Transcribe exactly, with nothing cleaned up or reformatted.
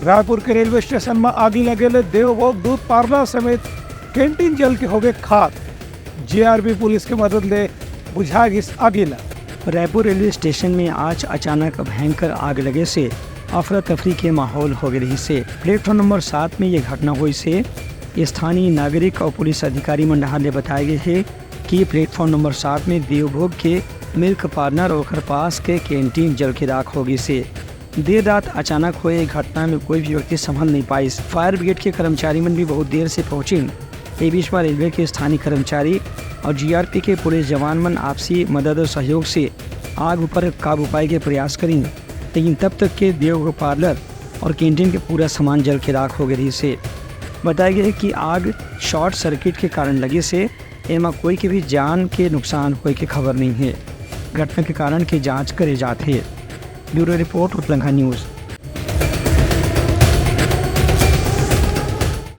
रायपुर के railway station म आगी लगे ले देवभोग दूध पार्लर समेत कैंटीन जल के होगे खाक। जीआरपी पुलिस के मदद ले बुझा गिस आगी ला। रायपुर रेलवे स्टेशन में आज अचानक भयंकर आग लगे से अफरा तफरी के माहौल हो गए रहिसे। प्लेटफॉर्म नंबर सात में ये घटना होइसे। स्थानीय नागरिक और पुलिस अधिकारी मन डहार ले बताए गए हे कि प्लेटफॉर्म नंबर सात में देवभोग के मिल्क पार्लर और ओकर पास के कैंटीन जल के राख हो गइसे। देर रात अचानक होए घटना में कोई भी व्यक्ति संभल नहीं पाइस। फायर ब्रिगेड के कर्मचारी मन भी बहुत देर से पहुंचिन। ए बीच में रेलवे के स्थानीय कर्मचारी और जीआरपी के पुलिस जवान मन आपसी मदद और सहयोग से आग ऊपर काबू पाए के प्रयास करिन, लेकिन तब तक के देवभोग पार्लर और कैंटीन के पूरा सामान जल के राख हो गए रहिसे। बताया गया है कि आग शॉर्ट सर्किट के कारण लगे से एमा कोई के भी जान के नुकसान होए के खबर नहीं है। घटना के कारण के जांच करे जात हे। Bureau report, Utlangha news.